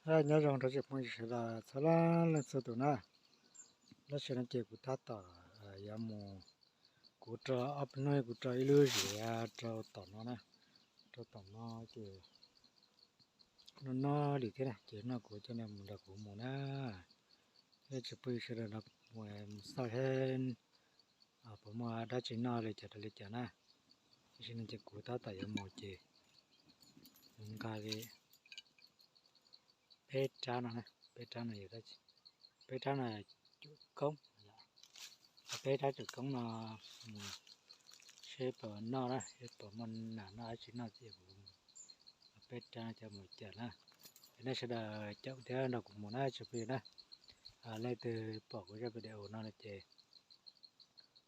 Nyob zoo rau tsoom phooj ywg sawv daws txhua leej txhua tus na. Tab sis no ces kuv tab tom yuav mus, kuv rau ob peb hnub kuv rau ib lub ziav rau tom no na, rau tom no ces no no li thiab na, ces no kuv coj nej mus nrog kuv mus na. Tsoom phooj ywg sawv daws no mus xauj seb puas muaj dab tsi noj li cas rau li cas na. Tam sim no ces kuv tab tom yuav mus ces nqa li peb rab no, peb rab no yog dab tsi, peb rab no cuam koob, peb rab cuam koob no mus seb puas noj na, seb puas muaj nas noj dab tsi noj ces kuv peb rab no coj mus cawm na. Es nej sawv daws caum thiab nrog kuv mus na tsoom phooj ywg na. Leej twg pom kuv zaj video no ces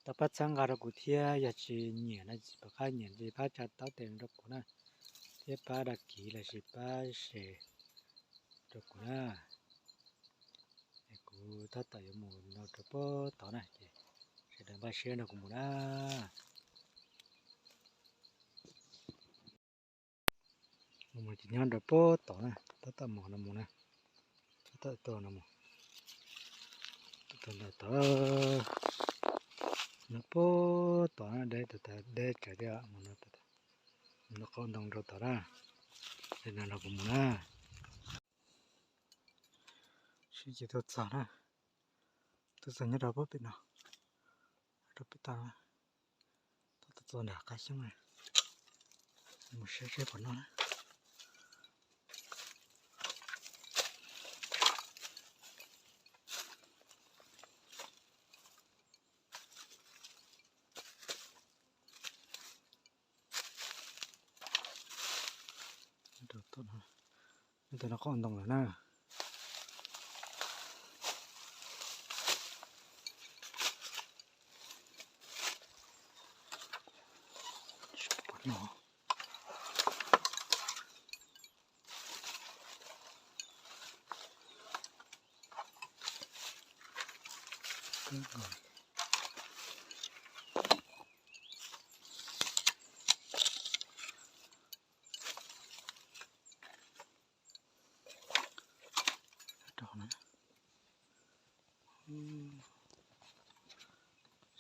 tau pab txhawb nqa rau kuv thiab, yog tsis nyiam no tsis pom qab nyiam ces pab tsa taub tes rau kuv na, thiab pab đăng ký lossis pab share rau kuv na. Es kuv tab tom yuav mus no rau puag tod na ces sawv daws npaj siab nrog kuv mus na. Mus ces nyob rau puag tod na, tab tom mus no mus na, tab tom tuaj no mus, tuaj ntawm tod, no puag tod na, deb tas tas deb tsawv thiab, mus no, mus no qaum ntoo rau tod na, es no nrog kuv mus na. Sib ces tuaj txog na, tuaj txog nyob rau puag pem no, rau pem toj, tuaj txog nram qab xyoob na, mus saib seb puas noj na. Nyob rau tom no, nyob tom no qaum ntoo lawm na.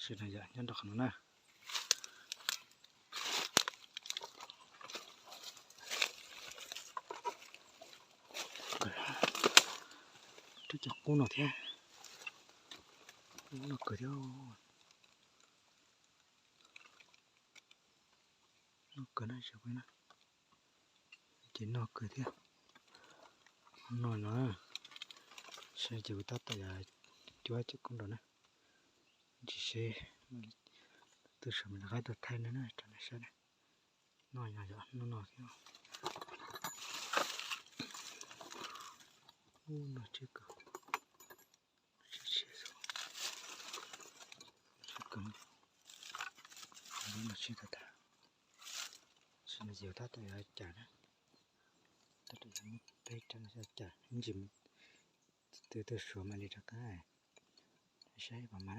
Sim no yom, nyob rau qhov no na. Rau cov qub no thiab, qub no kawg thiab, noj kawg na, ces peb na, ces noj kawg thiab, noj no, saib ces kuv tab tom yuav cuab cov koob nrog na, tsis seb, tus saum me rov qab tuaj thaij no na, rau nej saib na, noj no yom, noj no thiab, ub no tsib kawg. Sib tag tag, sim no ces tab tom yuav cawm na, tab tom yuav muab peb rab no coj cawm ib ntsis, tus tuaj suav mam li rov qab, saib puas mas na.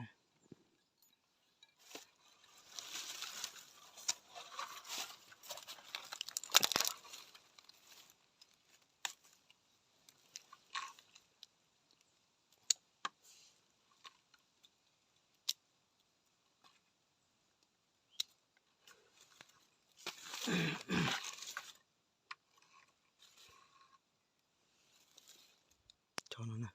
Chob no na.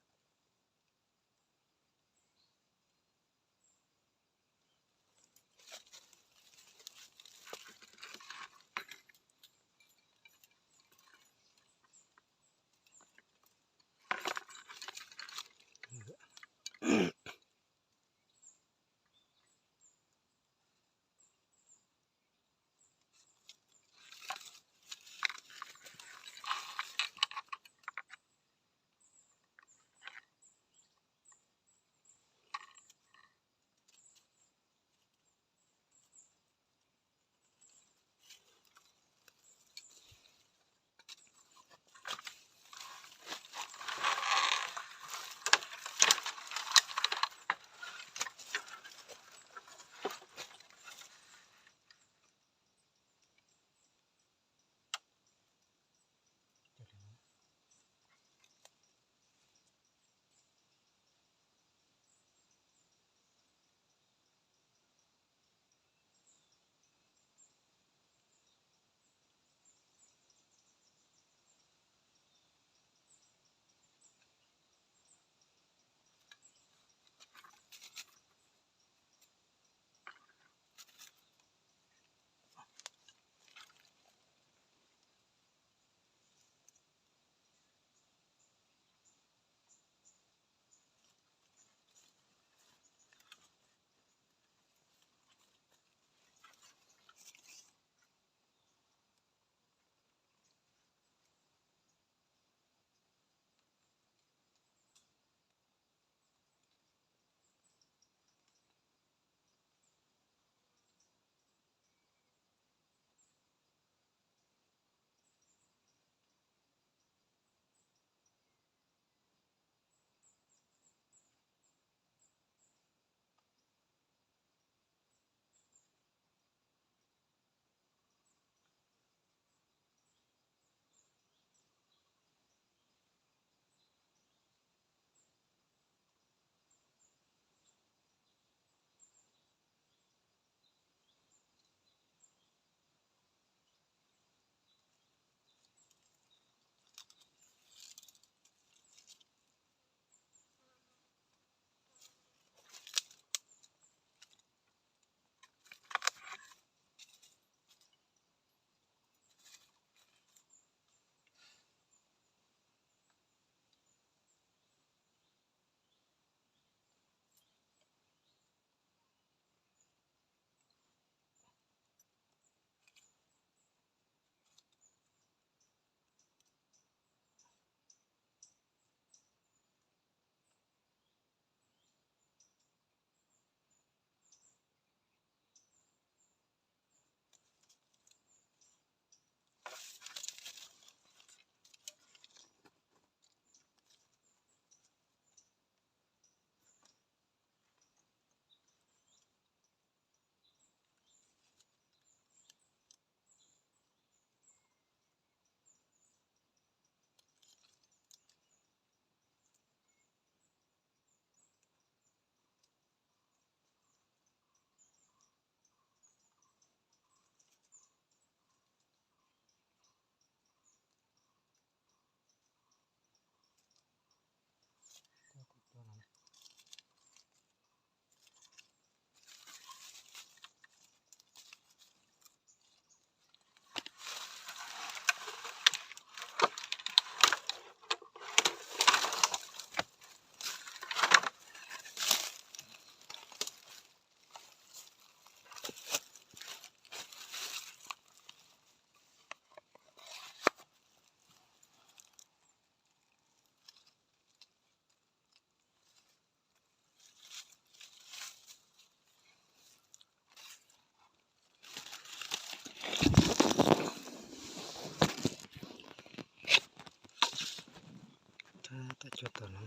Tau cuab tau no,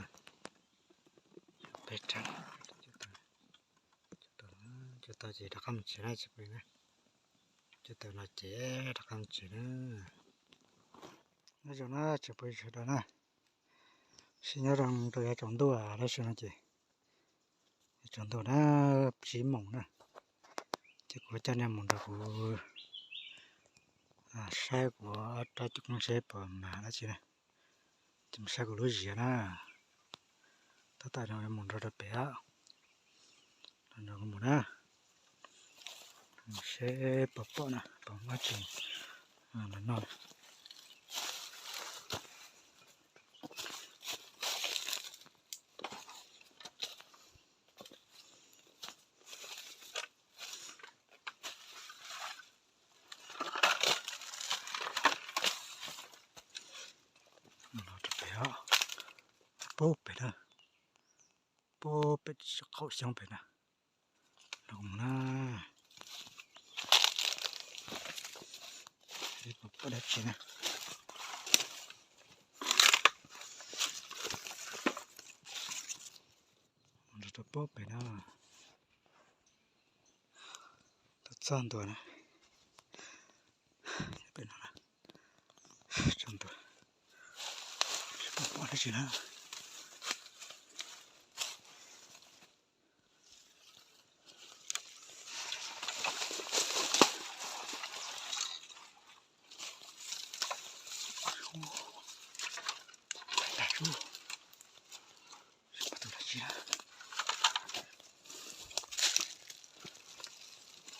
peb rab, cuab tau ces rov qab mus tsev na tsis pw na. Cuab tau no ces rov qab mus tsev na. Nyob zoo na tsis pw sawv daws na, sib nyob zoo rau yav tsaus ntuj tab sis no ces yav tsaus ntuj na, tsib moos na, ces kuv coj nej mus nrog kuv saib kuv ob rab cuab koob seb puas mas dab tsi na. Ces mus saib kuv lub ziav na, tab tom mus nrog rau pem, nrog kuv mus na, seb puas pom na, puas muaj tsis no. Los rau pem, puag pem na, puag pem qaum xyoob pem na, los mus na, puas pom dab tsi na. Los rau puag pem na, tau txog ntua na, pem no, txog ntua, puas pom dab tsi na.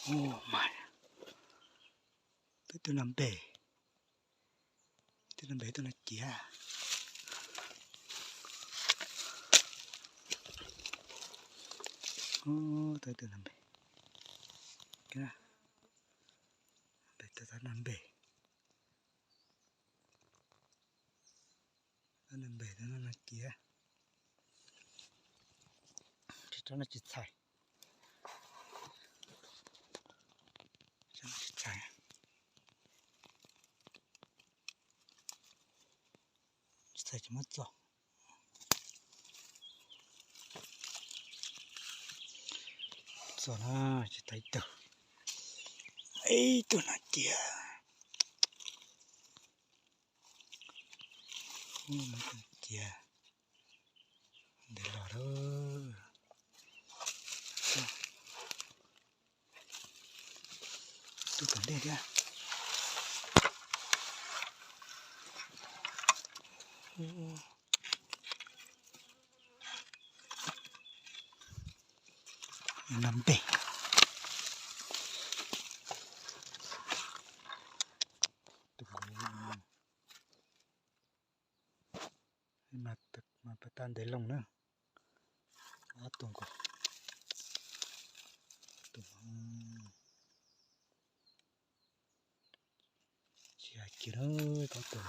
Ub, mas twb twb no npe, twb no npe twb no ciav. Ub, twb twb no npe, npe twb no npe. Npe no no ciav, tsis tau no tsis txhais, tsis txhais, tsis txhais tsis muab txog. Txog na, tsis tau ib tug, ib tug no ciav. Ub, no ciav ntev los lawm. Tus tom ntej thiab. No npe. Tus mas pab tag ntev loo na. Ob tug nkaus, tus tsis hais kiag na, ob tug,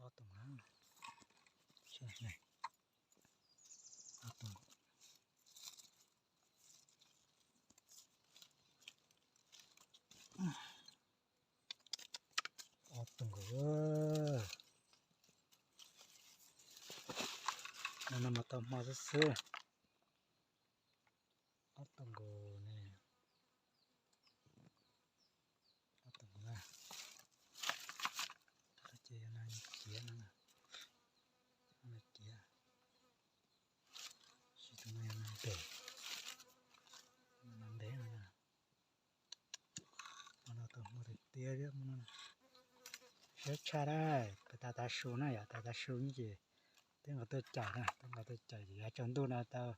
ob tug na, ob tug, ob tug nkaus. No no mas tau hmo xwb xwb. Ob tug nkaus ne, ob tug nkaus na. Ces yog no ciav no, no ciav, tab sis tus no yog no npe, no npe no. Hmo no tau hmo tiag tiag thiab, hmo no siab tshaj na. Peb tas tav su na, yog tas tav su ces twb nqa tuaj cais na, twb nqa tuaj cais ces yav tsaus ntuj no tau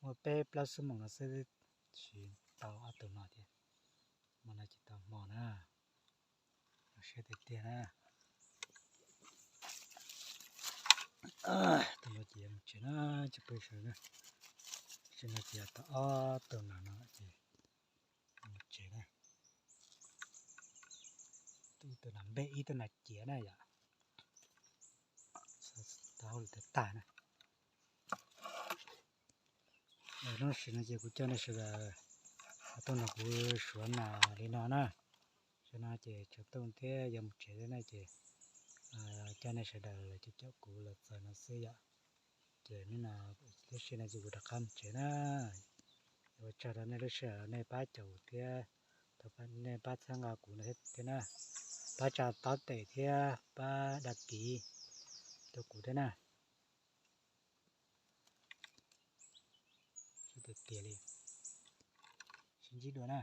muaj peb plaub xuab moos no xwb, tsis tau ob tug no thiab. Hmo no ces tau hmo na, siab tiag tiag na. Tus no ces yuav mus tsev na, tsis pw sawv na. Tsis no ces yog tau ob tug no no ces mus tsev na. Ib tug no npe ib tug no ciav na yom. Tau hauj lwm tag tag na. Hnub sim no ces kuv coj nej sawv daws tuaj nrog kuv suav nas li no na. Tam no ces tsaus ntuj thiab yuav mus tsev thiab na ces coj nej sawv daws los caum kuv los txog no xwb yom. Ces hnub no lub sij hawm no ces kuv rov qab mus tsev na. Ua tsaug rau nej lub sij hawm nej pab caum thiab nej pab txhawb nqa kuv no thiab na. Pab tsa taub tes thiab pab đăng ký rau kuv thiab na. Sib tiag tiag li. Sib ntsib dua na.